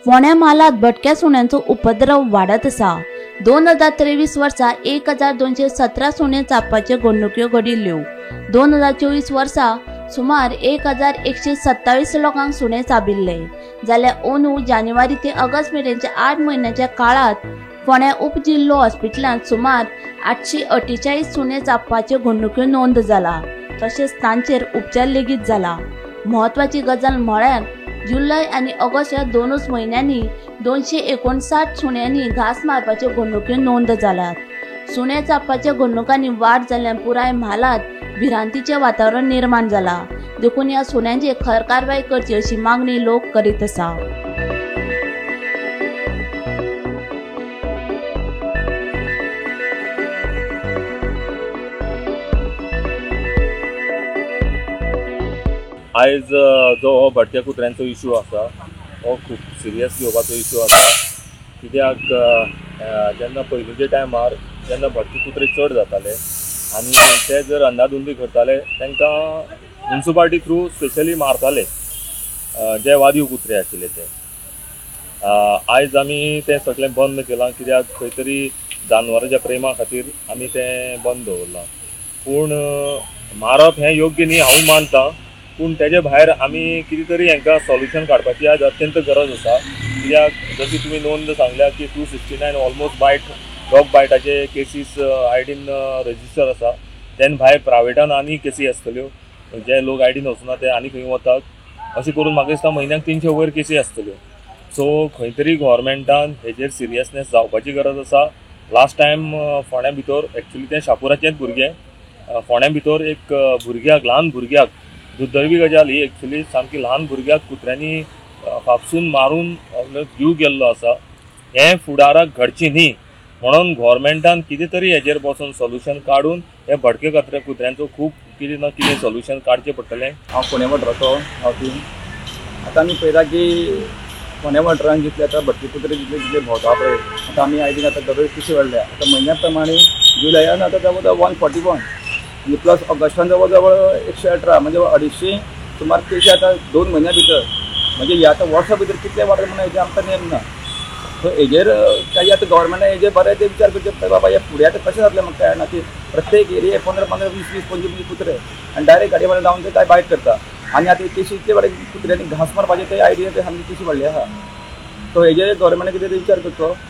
फोंड्या म्हालांत भटक्या सुण्यांचो उपद्रव वाडत आसा. 2023 वर्सा 1217 सुणे चाबपाच्यो घडणुक्यो घडिल्ल्यो. 2024 वर्सा सुमार 1127 लोकांक सुणे चाबिल्ले. जाल्यार अंदू जानेवारी ते ऑगस्ट मेरेनच्या 8 म्हयन्याच्या काळांत फोंड्या उपजिल्हो हॉस्पिटलांत सुमार 848 सुणे चाबपाच्यो घडणुक्यो नोंद जाला, तशेंच तांचेर उपचार लेगीत जाला. म्हत्वाची गजाल म्हळ्यार जुलय आनी ऑगस्ट ह्या दोनूच म्हयन्यांनी 259 सुण्यांनी घांस मारपाच्यो घडणुक्यो नोंद जाल्यात. सुणे चाबपाच्या घडणुकांनी वाड जाल्ल्यान पुराय म्हालांत भिरांतीचें वातावरण निर्माण जाला. देखून ह्या सुण्यांचेर खर कारवाय करची अशी मागणी लोक करीत आसा. आयज जो हो भटक्या कुत्र्यांचो इशू आसा हो खूब सिरियस घेवपाचो इशू आसा. कित्याक जेन्ना पयलींच्या टायमार जेन्ना भटके कुत्रे चड जाताले आनी ते जर अंदाधुंदी करताले तांकां म्युनिसिपालिटी थ्रू स्पेशली मारताले जे वादीव कुत्रे आशिल्ले ते. आयज आमी तें सगळें बंद केलां कित्याक खंय तरी जानवराच्या प्रेमा खातीर आमी तें बंद दवरलां. पूण मारप हें योग्य न्ही हांव मानता, पूण तेजे भायर आमी कितें तरी हांकां सोल्युशन काडपाची आज अत्यंत गरज आसा. कित्याक जशी तुमी नोंद सांगल्या की 269 ऑलमोस्ट बायट डॉग बायटाचे केसीस आयडीन रजिस्टर आसा. तेन भायर प्रायवेटान आनी केसी आसतल्यो, जे लोक आयडीन वचना ते आनी खंय वतात. अशें करून म्हाका दिसता म्हयन्याक 300 वयर केसी आसतल्यो. सो खंय तरी गोवोरमेंटान हेजेर सिरियसनेस जावपाची गरज आसा. लास्ट टायम फोंड्या भितर एक्चुली तें शापुराचेंच भुरगें, फोंड्या भितर एक भुरग्याक, ल्हान भुरग्याक, दुर्दैवी गजाल ही एक्चुली सामकी ल्हान भुरग्याक कुत्र्यांनी फापसून मारून जीव गेल्लो आसा. हें फुडाराक घडचें न्ही म्हणून गोवोरमेंटान कितें तरी हेजेर बसून सोल्युशन काडून हे भटके कुत्र्यांचो खूब कितें ना कितें सोल्युशन काडचें पडटलें. हांव फोंड्या वाठाराचो गांवठी. आतां आमी पळयता की फोंड्या वाठारांत जितले आतां भटके कुत्रे जितले जितले भोंवता पळय, आतां आमी आयदीन आतां दर कशी वाडल्या. आतां म्हयन्या प्रमाणे जुलयान आतां जवळ जवळ 141 आनी प्लस ऑगस्टान जवळ जवळ 118, म्हणजे 250 सुमार केशी आतां 2 म्हयन्या भितर, म्हणजे ह्या आतां वर्सा भितर कितले वाडले म्हणून हेजें आमकां नेम ना. सो हेजेर काही आतां गव्हर्मेंटान हेजेर बरें ते विचार करचे पडटा, बाबा हे फुडें आतां कशें जातलें म्हाका कळना की प्रत्येक एरिये 15 15 20 20 25 कुत्रे आनी डायरेक्ट गाडी वाले लावन ते काय बायट करता. आनी आतां केशी इतले वाडले कुत्र्यांनी घांस मारपाचे ते आयडिया ते सामकी केशी वाडली आसा. सो हेजेर गव्हर्मेंटान कितें विचार करचो.